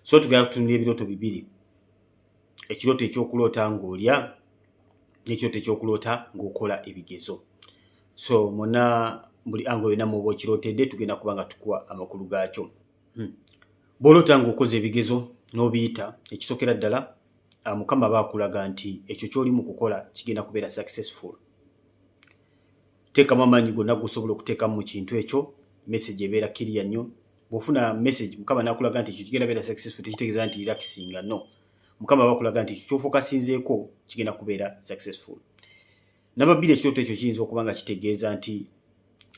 So tugenda kutunula ebirooto bibiri: ekirooto ekyokuloota ng'olya n'ekirooto ekyokuloota ng'okola ebigezo. So muna buli angle yonna muoba okirootedde, tugenda kuba nga tukuwa amakulu gaakyo. Bw'oloota ng'okoze ebigezo n'obiyita, ekisookera ddala, Mukama aba akulaga nti ekyo ky'oli mu kukola kigenda kubeera successful. Teekamu amaanyi gonna gosobola okuteekamu mu kintu ekyo. Message ebeera clear nnyo. Bw'ofuna message, Mukama n'akulaga nti ekyo kigenda beera successful, tekitegeeza nti relaxinga. No, Mukama aba akulaga nti ekyo ky'ofocusinzeeko kigenda kubeera successful. Namba 2, ekirooto ekyo kiyinza okuba nga kitegeeza nti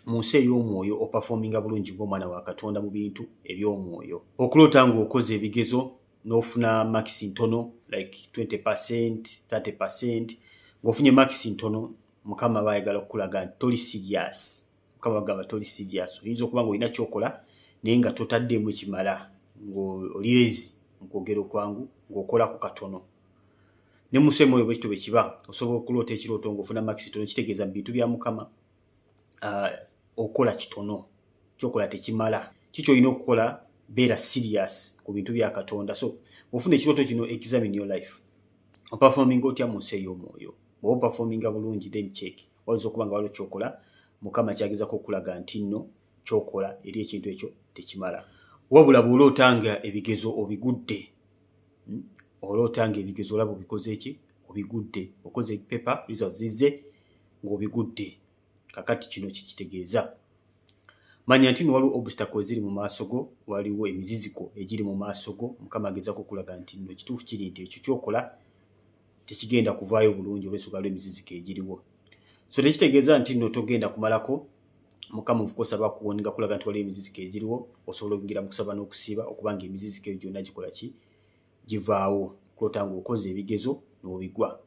mu nsi ey'omwoyo operforminga bulungi ng'omwana wa Katonda mu bintu eby'omwoyo. Okuloota ng'okoze ebigezo n'ofuna marks ntono, like 20%, 30%, ng'ofunye marks ntono, Mukama aba ayagala okukulaga nti toli serious. Mukama bagamba toli serious. Oyinza okuba ng'olina kyokola naye nga totaddeemu ekimala, ng'oli lazy, mu kwogera okwangu ng'okolako katono. Ne mu nsi emwoyo bwe kityo bwe kiba. Osobola okuloota ekirooto ng'ofuna marks tono, kitegeeza mu bintu bya Mukama okola kitono, kyokola tekimala. Kiki olina okukola? Beera serious ku bintu bya Katonda. So bw'ofuna ekirooto kino, examine your life. Operforminga otya mu nsi ey'omwoyo? Bw'oba operforminga bulungi, then check, wayinza okuba nga waliwo kyokola Mukama kyagezako okulaga nti nno kyokola eri ekintu ekyo tekimala. Wabula bw'oloota nga ebigezo obigudde, oloota nga ebigezo olaba obikoze eki, obigudde, okoze paper, results zizze ng'obigudde, kakati kino kikitegeeza manya nti no waliwo obstacle eziri mu maaso go, waliwo emiziziko egiri mu maaso go. Mukama agezako okulaga nti nno ekituufu kiri nti ekyo kyokola tekigenda kuvaayo bulungi olw'ensonga waliwo emiziziko egiriwo. So tekitegeeza nti nno togenda kumalako. Mukama, of course, aba akuwarninga kulaga nti waliwo emiziziko egiriwo. Osobola okuyingira mu kusaba n'okusiiba okuba nga emiziziko egyo gyonna gikola ki? Givaawo. Kuloota ng'okoze ebigezo n'obigwa,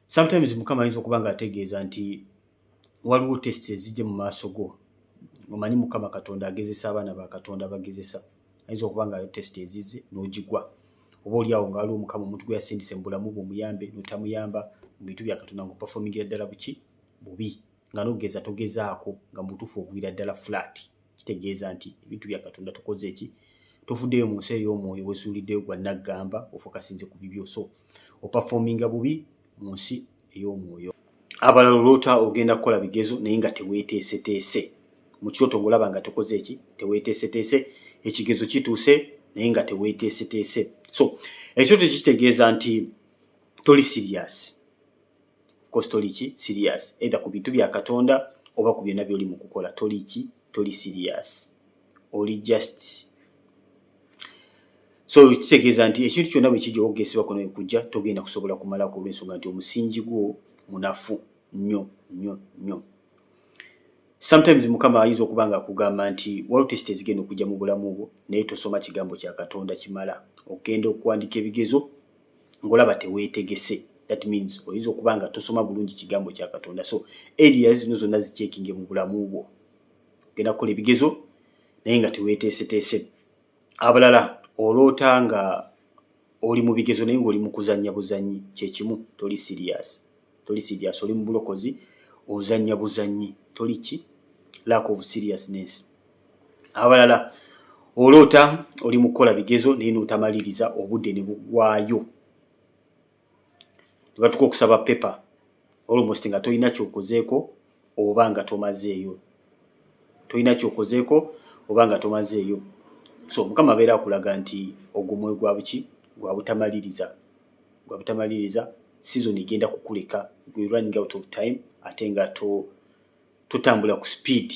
sometimes Mukama ayinza okuba nga ategeeza nti waliwo test ezijje mu maaso go. Omanyi Mukama Katonda agezesa abaana ba Katonda, bagezesa. Ayinza okuba nga test ezizze n'ogigwa, oba oliawo nga waliwo Mukama omuntu gwe yasindise mu bulamu bwe omuyambe n'otamuyamba. Mu bintu bya Katonda ng'operformingira ddala buki bubi, nga n'okugeza togezaako, nga mu butuufu ogwira ddala flat, kitegeeza nti ebintu bya Katonda tokoze eki, tofuddeyo. Mu nsi ey'omwoyo wesuuliddeyo gwa naggamba, ofocusinze ku bibyo, so operforminga bubi mu nsi ey'omwoyo. Abalala oloota ogenda kukola bigezo naye nga teweeteeseteese. Mu kirooto ng'olaba nga tokoze eki, teweeteeseteese, ekigezo kituuse naye nga teweeteeseteese. So ekirooto kitegeeza nti toli serious. Of course, toli ki? Serious, either ku bintu bya Katonda oba ku byonna by'oli mu kukola. Toli ki? Toli serious, oli just. So kitegeeza nti ekintu kyonna bwe kijja okugesebwa kuno kujja, togenda kusobola kumalako olw'ensonga nti omusingi gwo munafu nnyo nnyo nnyo. Sometimes Mukama ayinza okuba nga akugamba nti waliwo test ezigenda okujja mu bulamu bwo naye tosoma kigambo kya Katonda kimala. Ogenda okuwandika ebigezo ng'olaba teweetegese. That means oyinza okuba nga tosoma bulungi kigambo kya Katonda. So areas zino zonna zicheckinge mu bulamu bwo. Ogenda kukola ebigezo naye nga teweeteeseteese. Abalala oloota nga oli mu bigezo naye ng'oli mu kuzannya buzannyi. Kyekimu, toli serious, toli serious. Oli mu bulokozi, ozannya buzannyi, toli ki? Lack of seriousness. Abalala oloota oli mu kukola bigezo naye n'otamaliriza, obudde ne buggwayo, ne batuka okusaba paper almost nga tolina kyokozeeko oba nga tomazeeyo, tolina kyokozeeko oba nga tomazeeyo. So Mukama abeera akulaga nti ogwo omwoyo gwa buki? Gwa butamaliriza, gwa butamaliriza. Season egenda kukuleka, gwe running out of time, ate nga to totambula ku speed.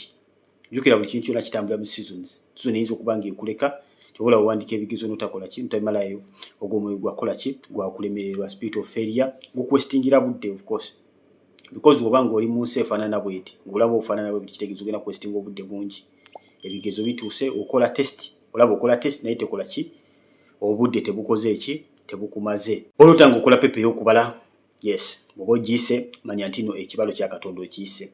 Jjukira buli kintu kyonna kitambula mu seasons. Season eyinza okuba nga ekuleka kyobola owandiika ebigezo notakola ki, notabimalayo. Ogwo omwoyo gwakola ki? Gwakulemererwa, spirit of failure, gukwestingira budde. Of course, because oba nga oli mu nsi efaanana bweti, ngaobulamu obufaanana bwe buti, kitegeeza ogenda kwestinga obudde bungi. Ebigezo bituuse, okola test, olaba okola test naye tekola ki, obudde tebukoze eki, tebukumaze. Oloota nga okola paper ey'okubala, yes, bw'oba ogiyise, manya nti no ekibalo kya Katonda okiyise.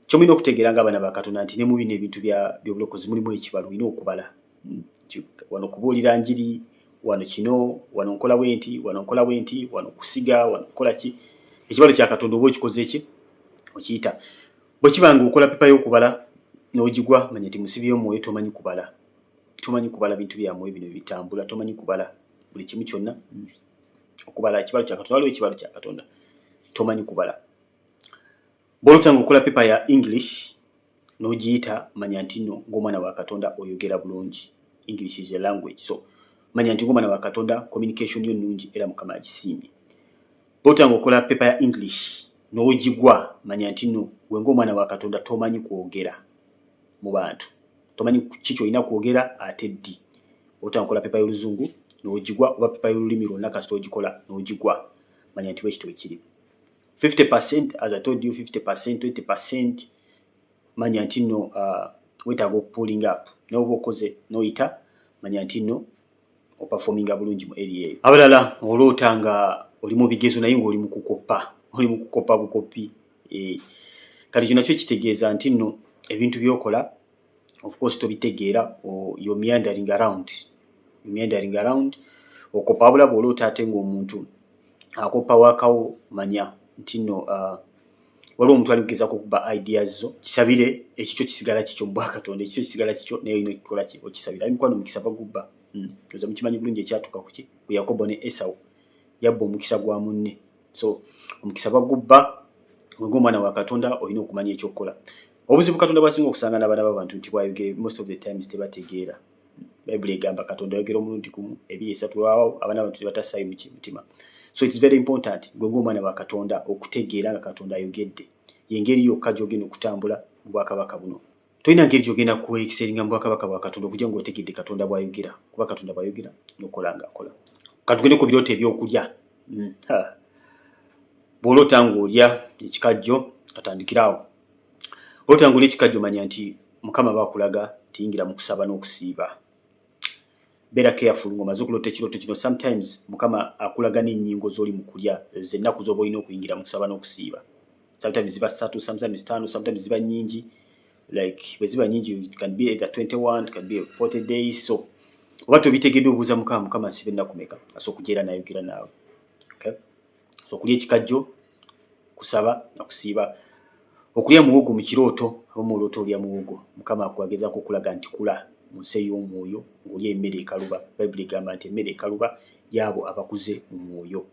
Kyomulina okutegeera nga abaana ba Katonda nti ne mu bino ebintu by'obulokozi mulimu ekibalo. Olina okubala wano kubuulira njiri, wano kino, wano nkola bwe nti, wano nkola bwe nti, wano kusiga, wano kukola ki. Ekibalo kya Katonda oba okikoze eki, okiyita. Bwe kiba nga okola paper y'okubala n'ogigwa, manya nti musibi y'omwoyo tomanyi kubala. Tomanyi kubala bintu byamwoyo bino bitambula, tomanyi kubala buli kimu kyonna. Okubala ekibalo kya Katonda, waliwo ekibalo kya Katonda, tomanyi kubala. Bw'oloota ng'okola paper ya English n'ogiyita, manya nti nno ng'omwana wa Katonda oyogera bulungi. English is a language, so manya nti ng'omwana wa Katonda communication yo nnungi era Mukama agisiimye. Bw'oloota ng'okola paper ya English n'ogigwa, manya nti nno gwe ng'omwana wa Katonda tomanyi kwogera mu bantu, tomanyi ki ky'olina kwogera ate ddi. Oloota ng'okola paper y'Oluzungu n'ogigwa oba paper y'olulimi lwonna, kasita ogikola n'ogigwa, manya nti bwekityo bwe kiri. 50%, as I told you, 50%, 20%, manya nti nno weetaaga okupulling up. Naye oba okoze n'oyita, manya nti nno operforminga bulungi mu area eyo. Abalala oloota nga oli mu bigezo naye ng'oli mu kukoppa, oli mu kukoppa bukopi. Kati kino nakyo kitegeeza nti nno ebintu by'okola, of course, tobitegeera, you're meandering around, you're meandering around, okopa. Wabula bw'oloota ate ng'omuntu akoppa waakawo, manya nti nno waliwo omuntu ali kugezaako okuba ideas zo. Kisabire, ekikyo kisigala kikyo mu bwakatonda, ekikyo kisigala kikyo, naye olina okukikola ki? Okisabira. Emikwano, omukisa bagubba. Oza mukimanyi bulungi ekyatuuka kuki ku Yakobo ne Esawu, yabba omukisa gwa munne. So omukisa bagubba. Gwe ng'omwana wa Katonda olina okumanya ekyokukola. Obuzibu Katonda bwasinga okusanga n'abaana b'abantu nti bwayogere, most of the times tebategeera. Bayibuli egamba Katonda ayogera omulundi gumu, ebiri, esatu, waawo abaana abantu tebatassaayo muki mutima. So it's very important gwe ng'omwana wa Katonda okutegeera nga Katonda ayogedde. Yengeri yokka gy'ogenda okutambula mu bwakabaka buno. Tolina ngeri gy'ogenda kuexcellinga mu bwakabaka bwa Katonda okujja ng'otegedde Katonda bw'ayogera, kuba Katonda bw'ayogera n'okola ng'akola. Katugende ku birooto ebyokulya. Bw'oloota ng'olya ekikajjo, katandikiraawo, oloota ng'olya ekikajjo, manya nti Mukama bakulaga tiyingira mu kusaba n'okusiiba. Beera careful ng'omaze okuloota ekirooto kino. Sometimes Mukama akulaga n'ennyingo z'oli mu kulya, zennaku z'oba olina okuyingira mu kusaba n'okusiiba. Sometimes ziba 3, sometimes 5, sometimes ziba nnyingi. Like bwe ziba nnyingi, it can be either 21, it can be 40 days. So oba tobitegedde, obuuza Mukama, "Mukama, nsiba ennaku meka?" Asobola okujja n'ayogera naawe, okay? So okulya ekikajjo, kusaba nakusiiba. Okulya muwogo mu kirooto, oba muoloota olya muwogo, Mukama akuagezaako okulaga nti kula mu nsi ey'omwoyo ng'olya emmere ekaluba. Bayibuli egamba nti emmere ekaluba yaabo abakuze mu mwoyo.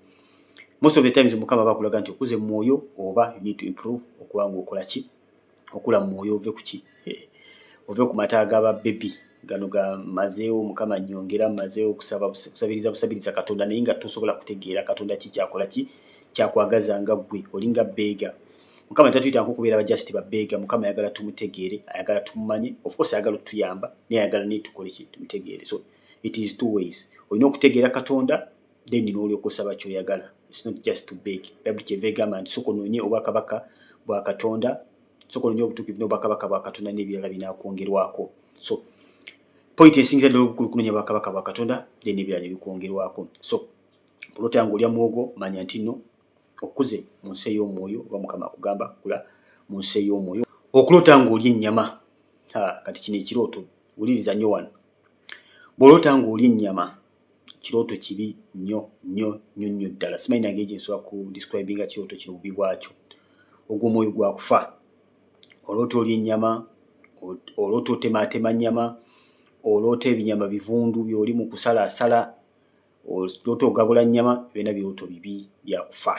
Most of the times Mukama bakulaga nti okuze mu mwoyo oba you need to improve okuba ng'okola ki? Okula mu mwoyo, ove ku ki? Ove ku mata agaba baby gano gamazeewo. Mukama nyongera, mazeewo kusaba, kusabiriza busabiriza Katonda, naye nga tosobola kutegeera Katonda ki kyakola, ki kyakwagaza nga ggwe olinga beggar. Mukama tatuyitanga okubeera ba just ba beggar. Mukama ayagala tumutegeere, ayagala tumumanye. Of course ayagala otuyamba, naye ayagala naye tukole ki? Tumutegeere. So it is two ways: olina okutegeera Katonda, then n'olyoka osaba kyoyagala. It's not just to beg. Bayibuli kyeva egamba nti sooka onoonye obwakabaka bwa Katonda, sooka onoonye obutuukirivu n'obwakabaka bwa Katonda, n'ebirala binaakwongerwako. So point esingira ddala obukulu kunoonya bwakabaka bwa Katonda, then ebirala ne bikwongerwako. So oloota ng'olya muwogo, manya nti nno okuze mu nsi ey'omwoyo oba Mukama akugamba kula mu nsi ey'omwoyo. Okuloota ng'olya ennyama, kati kino ekirooto wuliriza nnyo wano. Bw'oloota ng'olya ennyama, kirooto kibi nnyo nnyo nnyo nnyo ddala. Simanyi nange gye nsobola ku describinga kirooto kino, bubi bwakyo. Ogwo omwoyo gwa kufa. Oloota olya ennyama, oloota otemaatema nnyama, oloota ebinyama bivundu by'oli mu kusalaasala, oloota ogabula nnyama, byonna birooto bibi bya kufa.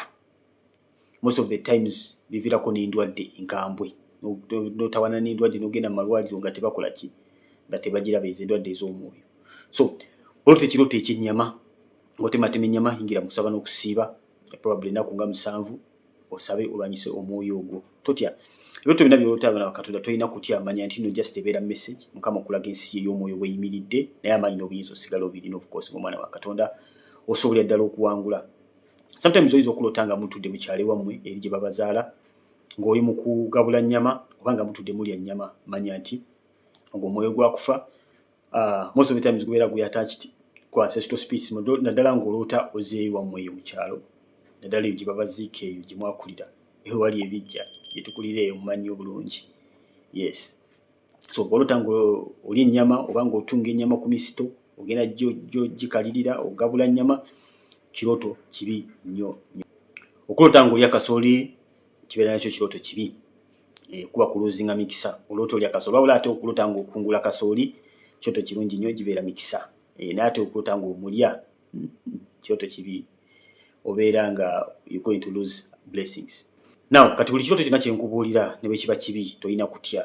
Most of the times biviirako n'endwadde enkambwe, n'otawaana n'endwadde, n'ogenda mu malwaliro nga tebakola ki? Nga tebagiraba, ezo endwadde ez'omwoyo. So oloota ekirooto ekyennyama ng'otematema ennyama, yingira mu kusaba n'okusiiba, probably ennaku nga 7, osabe olwanyise omwoyo ogwo. Totya ebirooto byonna by'oloota, abaana ba Katonda. Tolina kutya, manya nti no just ebeera message Mukama okulaga ensi ey'omwoyo bweyimiridde, naye amaanyi n'obuyinza osigala obirina. Of course, ng'omwana wa Katonda osobolera ddala okuwangula. Sometimes oyinza okuloota nga mutudde mu kyalo ewammwe eri gye babazaala, ng'oli mu kugabula nnyama oba nga mutudde mulya nnyama, manya nti ogwo omwoyo gwa kufa. Most of the times gubeera guli attached ku ancestral spirits, naddala ng'oloota ozeeyo wammwe eyo mu kyalo, naddala eyo gye babaziika, eyo gye mwakulira, ewali ebijja gye tukulira eyo, mumanyi obulungi. Yes, so bw'oloota ng'olya ennyama oba ng'otunga ennyama ku misito, ogenda gikalirira, ogabula nnyama, kirooto kibi nnyo nnyo. Okuloota ng'olya kasooli kibeera nakyo kirooto kibi, kuba kulosinga mikisa oloota olya kasooli. Wabula ate okuloota ng'okungula kasooli, Kyoto kirungi nnyo, gibeera mikisa. Naye ate okuloota ng'omulya, kyoto kibi, obeera nga you going to lose blessings. Now kati buli kirooto kyonna kyenkubuulira ne bwe kiba kibi, tolina kutya,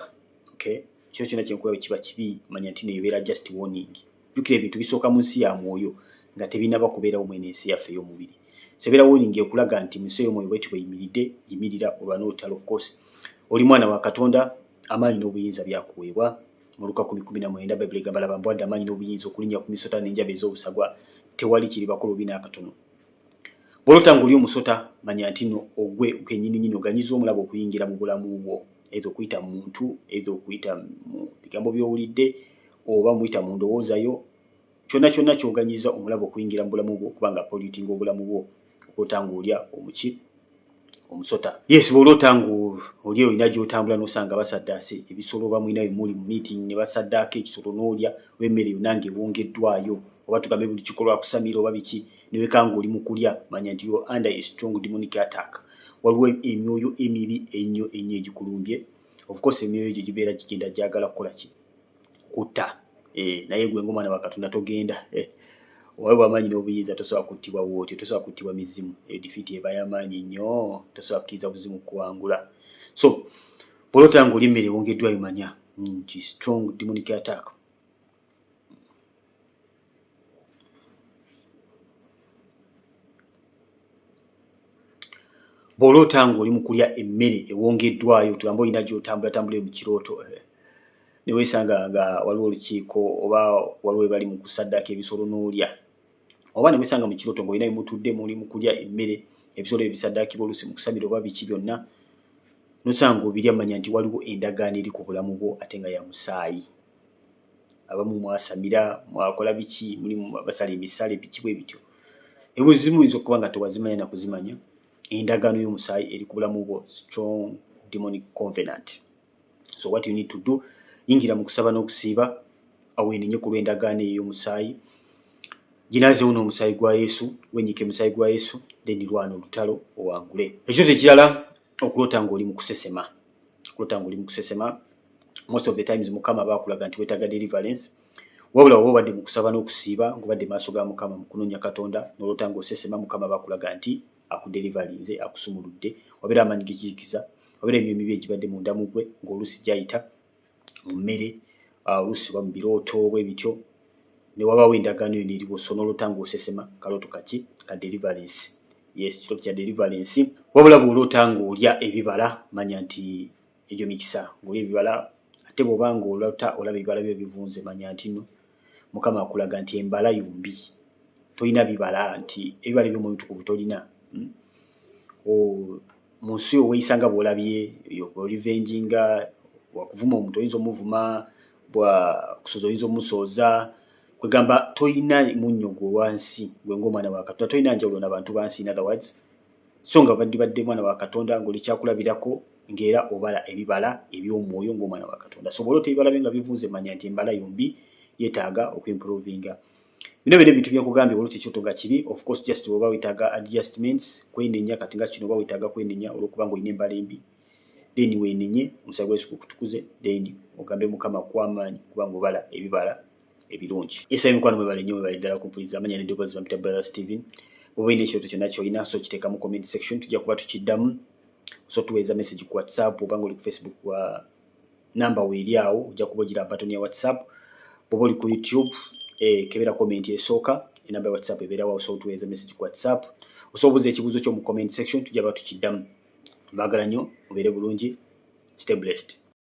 okay? Kiro kyonna kyenkubuulira bwe kiba kibi, manya nti neebeera just warning. Jjukira ebintu bisooka mu nsi ya mwoyo nga tebinaba kubeerawo mwene ensi yaffe ey'omubiri. So ebeera warning ekulaga nti mu nsi ey'omwoyo bweti bweyimiridde, yimirira olwane olutalo. Of course oli mwana wa Katonda, amaanyi n'obuyinza byakuweebwa. Mu Luka 10:19 Bayibuli egamba, "Laba mbwadde amaanyi n'obuyinza okulinnya ku misota n'enjaba ez'obusagwa, tewali kiribakola obi n'akatono." Bw'oloota ng'oli omusota, manya nti nno ogwe kennyininyini oganyiza omulaba okuyingira mu bulamu bwo, either okuyita mu muntu, either okuyita mu bigambo by'owulidde, oba muyita mu ndowooza yo. Kyonna kyonna ky'oganyiza omulaba okuyingira mu bulamu bwo, kubanga pollutinga obulamu bwo, okuloota ng'olya omuki omusota. Yes, bw'oloota ng'oli olina gy'otambula n'osanga basaddaase ebisolo, oba mulina bemuli mu meeting ne basaddaako ekisolo n'olya, oba emmere yonna ng'ewongeddwayo, oba tugambe buli kikolwa kusamira oba biki, neweka ng'oli mu kulya, manya nti you under a strong demonic attack. Waliwo emyoyo emibi ennyo ennyo egikulumbye. Of course emyoyo egyo gibeera gigenda gyagala kukola ki? Kutta. Naye gwe ng'omwana wa Katonda togenda, waliwo amaanyi n'obuyinza, tosobola kuttibwa bwotyo, tosobola kuttibwa mizimu. Eyo defeat eba y'amaanyi nnyo, tosobola kukkiriza buzimu kuwangula. So bw'oloota ng'oli emmere ewongeddwayo, manya nti strong demonic attack. Bw'oloota ng'oli mu kulya emmere ewongeddwayo, tugambe olina gy'otambulatambula mu kirooto ne weesanga nga waliwo olukiiko oba waliwo we bali mu kusaddaaka ebisolo n'olya, oba ne weesanga mu kirooto ng'olina bemutudde muli mu kulya emmere, ebisolo ebyo bisaddaakibwa oluusi mu kusamira oba biki byonna, nosanga obirya, manya nti waliwo endagaano eri ku bulamu bwo ate nga ya musaayi. Abamu mwasamira, mwakola biki, mulimu basala emisale, biki bwe bityo, ebuzimu oyinza okuba nga tewazimanya na kuzimanya. Endagaano y'omusaayi eri ku bulamu bwo, strong demonic covenant. So what you need to do, yingira mu kusaba n'okusiiba, aweenenye ku lw'endagaano eyo y'omusaayi, ginaazeewo n'omusaayi gwa Yesu, wenyike musaayi gwa Yesu, then lwana olutalo owangule. Ekirooto ekirala, okuloota ng'oli mu kusesema. Okuloota ng'oli mu kusesema, most of the times Mukama aba akulaga nti weetaaga deliverance. Wabula oba obadde mu kusaba n'okusiiba, ng'obadde maaso ga Mukama mu kunoonya Katonda, n'oloota ng'osesema, Mukama aba akulaga nti akudelivalinze, akusumuludde. Wabeera amaanyi gekizikiza, wabeera emyoyo emibi egibadde munda mu gwe, ng'oluusi gyayita mu mmere, oluusi oba mu birooto bwe bityo, ne wabaawo endagaano yo n'eriwo. So n'oloota ng'osesema, kalooto kaki? Ka deliverance. Yes, kirooto kya deliverance. Wabula bw'oloota ng'olya ebibala, manya nti egyo mikisa ng'olya ebibala. Ate bw'oba ng'oloota olaba ebibala byo bivunze, manya nti nno Mukama akulaga nti embala yombi tolina bibala, nti ebibala eby'Omwoyo Mutukuvu tolina. Mu nsi oweeyisa nga bw'olabye, olivenjinga, wakuvuma omuntu oyinza omuvuma, bwakusoza oyinza omusooza, kwegamba toyina munnyo gwe wansi. Gwe ng'omwana wa Katonda tolina njawulo n'abantu bansi, in other words. So nga badibadde mwana wa Katonda ng'oli kyakulabirako, ng'era obala ebibala eby'omwoyo ng'omwana wa Katonda. So bw'oloota ebibala bye nga bivunze, manya nti embala yombi yeetaaga okuimprovinga. Bino byonna ebintu byenkugambye, bw'oloota ekirooto nga kibi, of course just oba weetaaga adjustments, kwenenya. Kati nga kino oba weetaaga kwenenya olw'okuba ng'olina embala embi, then weenenye, omusaayi gwa Yesu gukutukuze, then ogambe Mukama kwamaanyi kubanga obala ebibala ebirungi. Esa emikwano, mwebale nnyo, mwebale ddala kumpuliriza. Amanya n'eddoboozi bampita Brother Steven. Bw'oba olina ekirooto kyonna ky'olina, so kiteeka mu comment section, tujja kuba tukiddamu. So tuweereza message ku WhatsApp, oba nga oli ku Facebook wa namba weeri awo, ojja kuba ogira button ya WhatsApp. Bw'oba oli ku YouTube, kebera comment esooka, enamba ya WhatsApp ebeerawo, so tuweereza message ku WhatsApp. Osobola obuuza ekibuuzo kyo mu comment section, tujja kuba tukiddamu. Mbaagala nnyo, mubeere bulungi, stay blessed.